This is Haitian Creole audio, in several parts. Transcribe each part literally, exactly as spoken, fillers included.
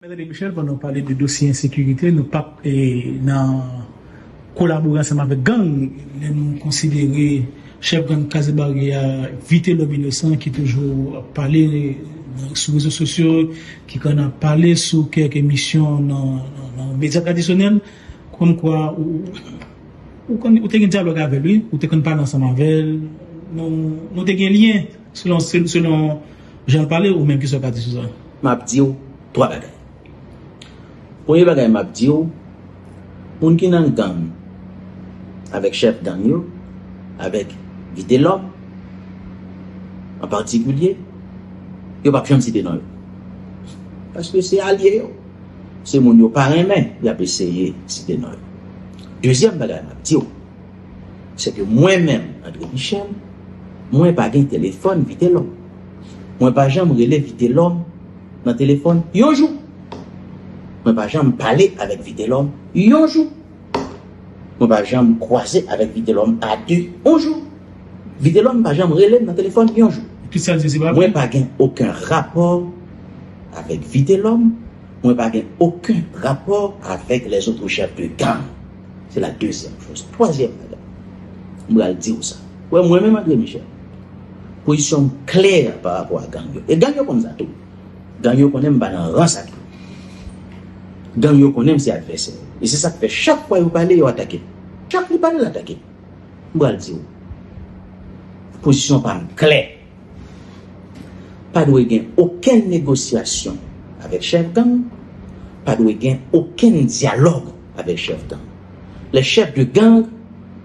André Michel, pandan w pale de dosye ensekirite, nou p ap eh, nan kolabore ansanm avèk gang. Lè nou konsidere chèf gang Kazebari a, Vitelhomme Innocent, ki toujou ap pale sou rezo sosyo, ki konn ap pale sou kèk emisyon nan, nan, nan medya tradisyonèl, kòmkwa ou, ou, konn, ou te gen dyalòg avè l, wi, ou te konn pale ansanm avè l, nou, nou te gen lyen, selon, selon jan l pale, ou menm, kisa w ka di sou sa? M ap di w twa bagay. Premye bagay m ap di w, moun ki nan gang avèk chèf gang yo, avèk Vitelhomme an patikilye, yo p ap janm site non yo. Paske se alye yo. Se moun yo pa renmen, y ap eseye site non yo. Dezyèm bagay m ap di w, se ke mwen menm, André Michel, mwen pa gen telefòn Vitelhomme. Mwen pa janm rele Vitelhomme nan telefòn yon jou. Mwen pa janm pale avèk Vitelhomme yon jou. Mwen pa janm kwaze avèk Vitelhomme a de yon jou. Vitelhomme pa janm rele m nan telefòn yon jou. Tout sa l di se pa vre. Mwen pa gen okenn rapò avèk Vitelhomme. Mwen pa gen okenn rapò avèk les autres chefs de gang. C'est la deuxième chose. Twazyèm bagay, m pral di w sa. Wè, mwen menm, André Michel, pozisyon m klè pa rapò a gang yo. E gang yo konn sa tou. Gang yo konnen m pa nan rans ak yo. Gang yo konnen m se advèsè yo. E se sa k fè chak fwa yo pale, yo atake m. Chak li pale, l atake m. M pral di w, pozisyon pa m klè. Pa dwe gen okenn negosyasyon avèk chèf gang, pa dwe gen okenn dyalòg avèk chèf gang. Les chefs de gang,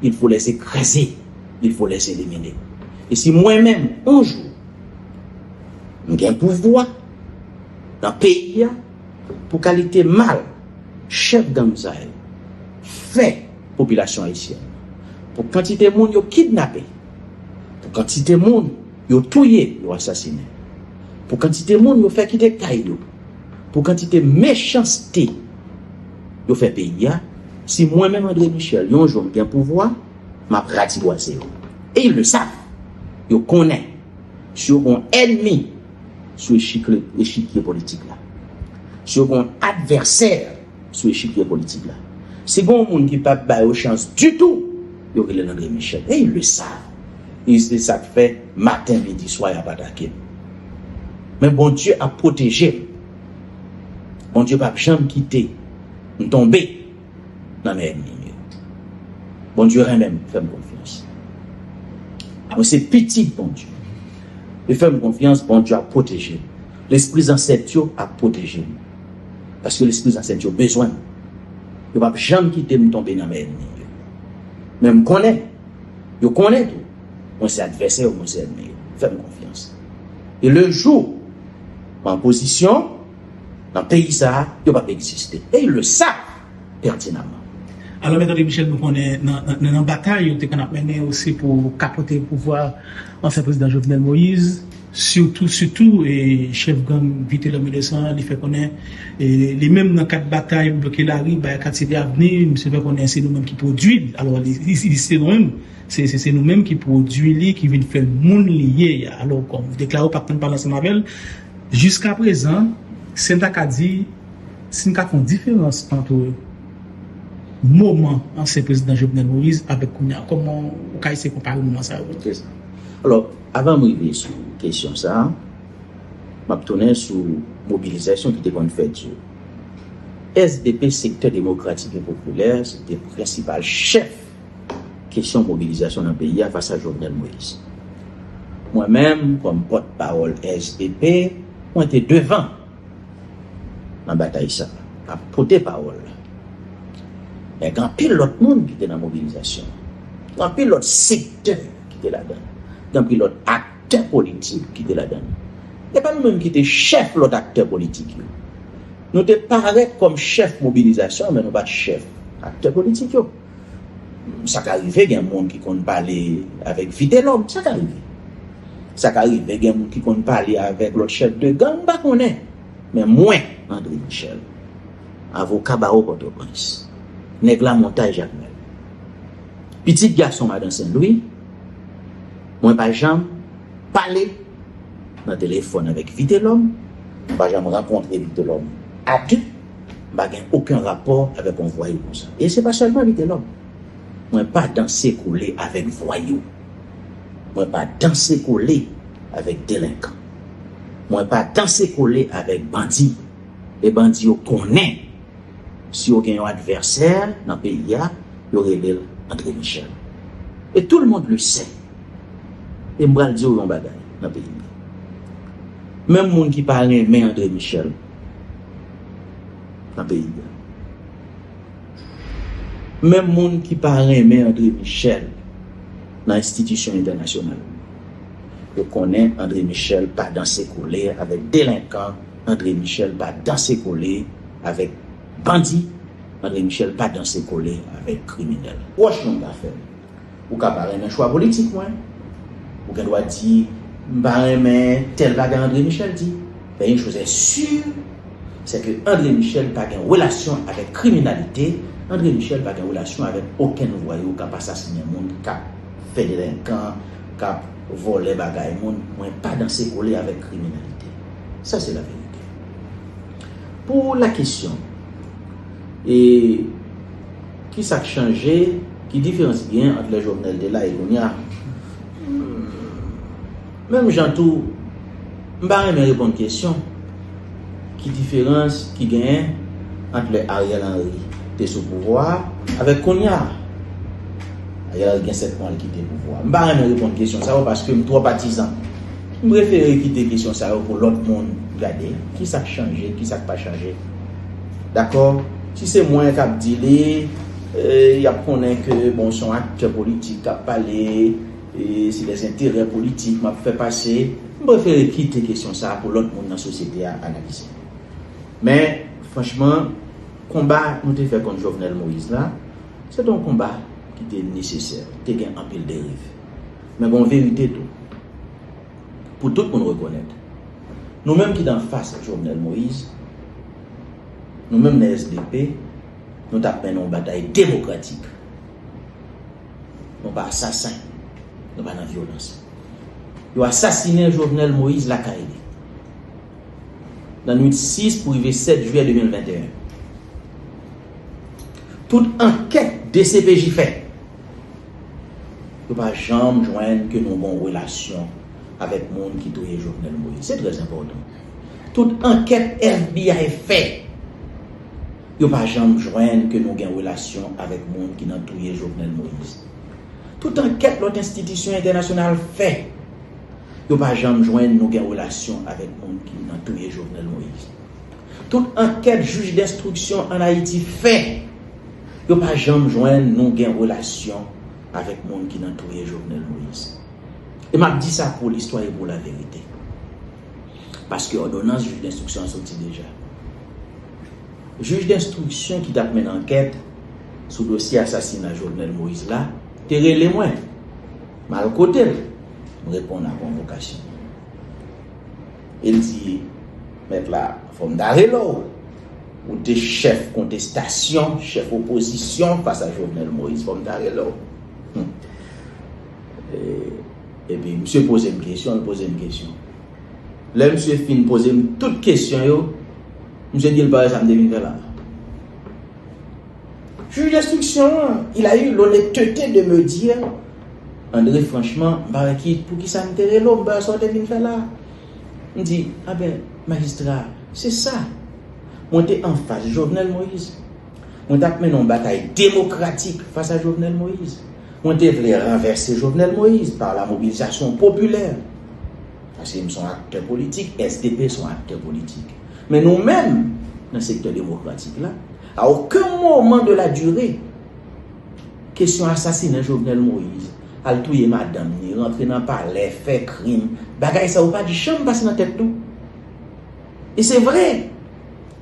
il faut les écraser, il faut les éliminer. E si mwen menm, yon jou, m gen pouvwa nan peyi a, pou kalite mal chèf gang sa yo fè popilasyon ayisyèn, pou kantite moun yo kidnape, pou kantite moun yo touye, yo asasinen, pou kantite moun yo fè kite kay yo, pou kantite mechanste yo fè peyi a, si mwen menm André Michel, yon jou m gen pouvwa, m ap ratibwaze yo. Et ils le savent. Yo konnen. Si yo gen yon ènmi sou echikle-, echikye politik la, si yo gen yon advèsè sou echikye politik la, si gen yon moun ki p ap ba yo chans ditou, yo rele l André Michel. Et ils le savent. E se sa k fè maten, midi, swa y ap atake m. Men Bondye ap pwoteje m. Bondye p ap janm kite m tonbe nan men ènmi m yo. Bondye renmen m, fè m konfyans. Mwen se pitit Bondye. E fè m konfyans, Bondye ap pwoteje m. Lespri zansèt yo ap pwoteje m. Paske lespri zansèt yo bezwen m. Yo p ap janm kite m tonbe nan men ènmi m yo. Men m konnen, yo konnen tou, mwen se advèsè yo, mwen se ènmi yo. Fè m konfyans. E le jou mwen an pozisyon, nan peyi sa a, yo p ap egziste. Et ils le savent pertinemment. Alò, Mèt André Michel, nou konnen nan, nan, nan batay yo te konn ap mennen osi pou kapote pouvwa ansyen prezidan Jovenel Moïse, sitou, sitou, e, chèf gang Vitelhomme Innocent, li fè konnen, e, li menm nan kad batay bloke lari, bay katye de avni, misye fè konnen se nou menm ki pwodui l. Alò, li, li, li se nou menm, se, se, se nou menm ki pwodui li, ki vin fè l moun li ye a. Alò, kòm deklare w p ap tann pale ansanm avè l, jiskaprezan, si n ta ka di, si n ka fè yon diferans ant moman ansyen prezidan Jovenel Moïse avèk kounye a, kòman ou ka eseye konpare moman sa yo? Se sa. Alò, avan m rive sou kesyon sa a, m ap tounen sou mobilizasyon ki te konn fèt yo. S D P, Sektè Demokratik e Popilè, se te prensipal chèf kesyon mobilizasyon nan peyi a fas a Jovenel Moïse. Mwen menm, kòm pòtpawòl S D P, mwen te devan nan batay sa a, ap pote pawòl la. Men gen anpil lòt moun ki te nan mobilizasyon an. Gen anpil lòt sektè ki te ladan l. Gen anpil lòt aktè politik ki te ladan l. E pa nou menm ki te chèf lòt aktè politik yo. Nou te parèt kòm chèf mobilizasyon, men nou pa t chèf aktè politik yo. Sa ka rive gen moun ki konn pale avèk Vitelhomme, sa ka rive. Sa ka rive gen moun ki konn pale avèk lòt chèf de gang, m pa konnen. Men mwen, André Michel, avoka bawo Pòtoprens, nèg Lamontay Jakmèl, pitit gason madan Sen Lwi, mwen pa janm pale nan telefòn avèk Vitelhomme, m pa janm rankontre Vitelhomme a de, m pa gen okenn rapò avèk yon vwayou konsa. E se pa sèlman Vitelhomme. Mwen pa danse kole avèk vwayou. Mwen pa danse kole avèk delenkan. Mwen pa danse kole avèk bandi. E bandi yo konnen, si yo gen yon advèsè nan peyi a, yo rele l André Michel. Et tout le monde le sait. E m pral di w yon bagay nan peyi a. Menm moun ki pa renmen André Michel nan peyi a. Menm moun ki pa renmen André Michel nan enstitisyon entènasyonal. Yo konnen André Michel pa danse kole avèk delenkan, André Michel pa danse kole avèk bandi, André Michel pa danse kole avèk kriminèl. Pwòch mwen ka fè l. Ou ka pa renmen chwa politik mwen. Ou gen dwa di, m pa renmen tèl bagay André Michel di. Men une chose est sûre, c'est que André Michel pa gen relasyon avèk kriminalite, André Michel pa gen relasyon avèk okenn vwayou k ap asasinen moun, k ap fè delenkan, k ap vòlè bagay moun. Mwen pa danse kole avèk kriminalite. Sa se la verite. Pou la kesyon, e ki sa k chanje, ki diferans ki gen ant lè Jovenel te la e kounye a? Menm jan tou, m pa renmen reponn kesyon, ki diferans ki genyen ant lè Ariel Henry te sou pouvwa a avèk kounye a? Ariel Henry gen sèt mwa l kite pouvwa a. M pa renmen reponn kesyon sa yo paske m twò patizan. M prefere kite kesyon sa yo pou lòt moun gade ki sa k chanje, ki sa k pa chanje. Dakò? Si se mwen k ap di li, e, y ap konnen ke, bon, se yon aktè politik k ap pale, e, se des enterè politik m ap fè pase. M prefere kite kesyon sa a pou lòt moun nan sosyete a analize. Men, franchman, konba nou te fè kont Jovenel Moïse la, se te yon konba ki te nesesè, te gen anpil deriv. Men gen yon verite tou, pou tout moun rekonèt. Nou menm ki t anfas Jovenel Moïse, nou menm nan S D P, nou t ap mennen yon batay demokratik. Nou pa asasen, nou pa nan vyolans. Yo asasinen Jovenel Moïse lakay li nan nwit sis pou rive sèt jiyè de mil venteyen. Tout ankèt D C P J fè, yo pa janm jwenn ke nou gen yon relasyon avèk moun ki touye Jovenel Moïse. Se trè enpòtan. Tout ankèt F B I fè, yo pa janm jwenn ke nou gen relasyon avèk moun ki nan touye Jovenel Moïse. Tout ankèt lòt enstitisyon entènasyonal fè, yo pa janm jwenn nou gen relasyon avèk moun ki nan touye Jovenel Moïse. Tout ankèt jij denstriksyon ann Ayiti fè, yo pa janm jwenn nou gen relasyon avèk moun ki nan touye Jovenel Moïse. E m ap di sa pou listwa e pou laverite. Paske òdonans jij denstriksyon an soti deja. Jij denstriksyon ki t ap mennen ankèt sou dosye asasina Jovenel Moïse la te rele mwen. M al kote l. M reponn a konvokasyon. E l di, mèt la, fò m ta rele w. Ou te chèf kontestasyon, chèf opozisyon fas a Jovenel Moïse, fò m ta rele w. Hum. E, epi, misye poze m kesyon, l poze m kesyon. Lè misye fin poze m tout kesyon yo, misye di l pa wè sa m te vin fè la. Jij denstriksyon an, il a eu l'honnêteté de me dire, André, franchman, m pa wè ki, poukisa m te rele w, m pa wè sa w te vin fè la. M di, a ben, majistra, se sa. Mwen te anfas Jovenel Moïse. Mwen t ap mennen yon batay demokratik fas a Jovenel Moïse. Mwen te vle ranvèse Jovenel Moïse par la mobilisation populaire. Paske m se yon aktè politik, S D P se yon aktè politik. Men nou menm, nan sektè demokratik la, a okenn moman de la dire, kesyon asasinen Jovenel Moïse, al touye madanm ni, rantre nan palè, fè krim, bagay sa yo pa t janm pase nan tèt nou. E se vre,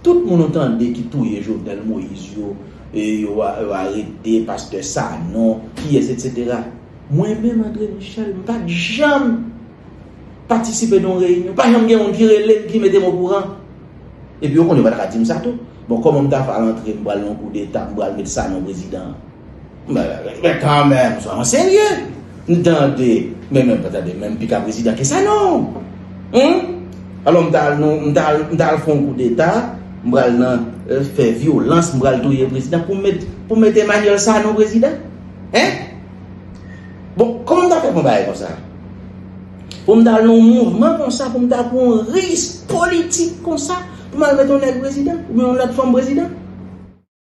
tout moun ou tande ki touye Jovenel Moïse yo, e yo, yo arete pastè Sanon, kiyès, etsetera. Mwen menm, André Michel, m pa t janm patisipe nan yon reyinyon. Pa janm gen moun ki rele m, ki mete m okouran. Epi yo konnen yo pa ta ka di m sa tou. Bon, kòman m ta fè al antre, m pral nan koudeta, m pral met Sanon prezidan? Men, men kanmenm, swa serye. M tande, men, men, tande, men m pi ka prezidan ke Sanon. Hum? Alò, m ta al, nou, m ta al, m ta al fè yon koudeta, m pral nan euh, fè vyolans, m pral touye prezidan pou m met, pou m met Emmanuel Sanon prezidan? Hein? Bon, kòman m ta fè pou yon bagay konsa? Pou m ta al nan yon mouvman konsa, pou m ta pran yon risk politik konsa, pou m al met yon nèg prezidan, oubyen yon lòt fanm prezidan?